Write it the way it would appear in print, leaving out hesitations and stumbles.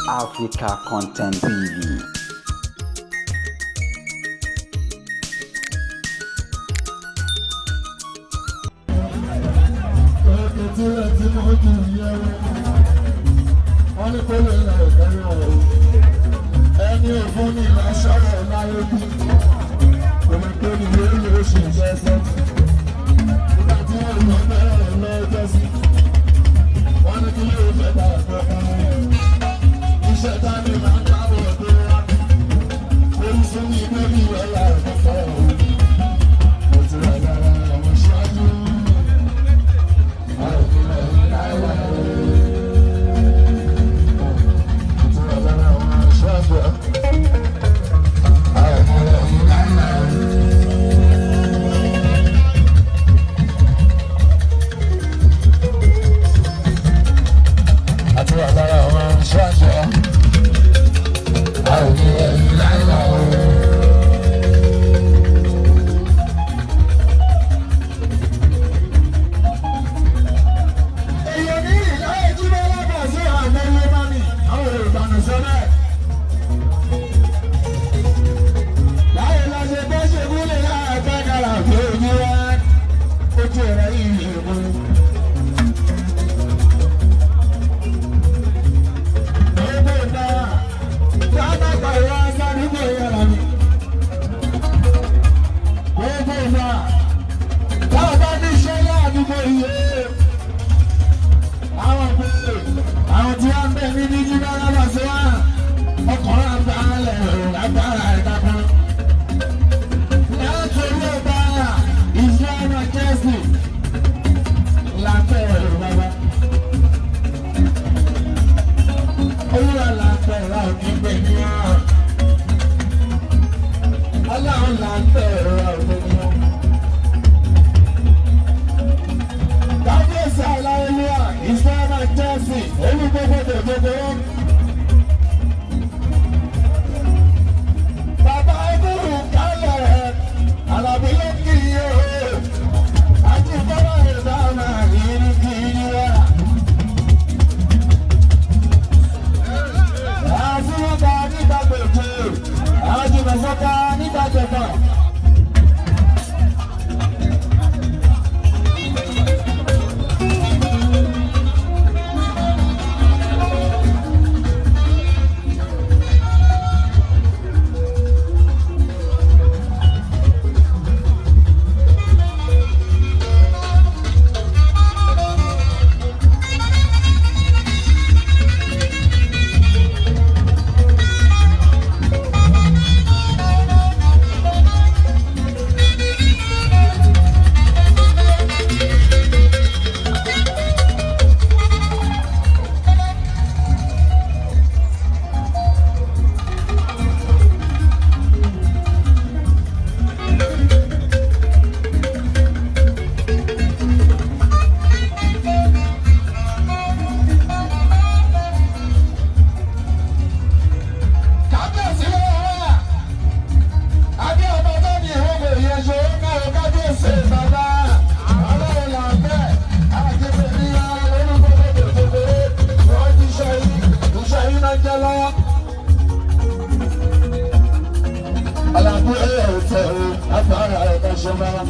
Africa Content TV. Wọ́n ní kó lè lọ ìdáyọ̀ o. Ẹni òfin ní ìlàsọ̀rọ̀ láyé bí. Kò lè pé ní lórí oṣù ìjẹsẹ̀. Nígbà tí wọ́n lọ bẹ́ẹ̀ lọ́jọ́ sí. Wọ́n ní kí ló fẹ́ bá ẹ̀fọ́ fún mi. Iṣẹ́ tábì máa ń dábò tó wá. Orísun ní bébí ọ̀la ẹ̀fọ́ o. Mo ti rà lára àwọn ṣáájú. Àìkúrẹ̀ láìláì. Èèyàn ní ìlàyé jí bá lábàá sí àgbẹ̀ ilé mami, àwọn Yorùbá ní sọ bẹ́ẹ̀. Láyé lọ́sẹ̀ bó ṣe gúnlẹ̀ láàbẹ̀ kára pé ojú wa ojú ẹ̀rọ yìí lè mú. Gbogbo ìgbà tábà pàrọ̀ sádùúgbò yàrá mi. Gbogbo ìgbà tábà ní sọ́lá àdúgbò yìí. Àwọn pé àwọn tí wọ́n ń bẹ̀ ní ní jíjá lábàá sí wa. Ọkùnrin àgbà lágbára ẹ̀dá kan. Látòrí ọba Israel Jésù lápẹ̀ ẹ̀rọ bàbá. Olúwa lápẹ̀ ẹ̀rọ òní ní ọ́. Ọlọ́run lápẹ̀ ẹ̀rọ òní ní ọ́. Kábíyèsí aláìlúwà Israel Jésù olúgbogbo gbogbo wọn. Bàbá Ẹgúrú kálẹ̀ Àlàbí ló kì í o. Àti bọ́lá ìdáná yìí kì í wá. Àfúrúkà nígbà gbèjè, àjùmọ̀sọ́kà nígbà gbẹ̀gbà. Kábíyèsí ló wà. Adé ọba tó ní ìwọ́n yẹn ṣe ó káwọ́ kábíyèsí bàbá. Ọlọ́run là ń bẹ̀. Àjẹpẹ̀ ní orúkọ gbogbo wọ́n ti ṣe yín. Iṣẹ́ yín máa ń jẹ́ lọ́wọ́. Àlàbí ẹ̀rọ tẹ̀ o, agbára ẹ̀ka ṣe máa.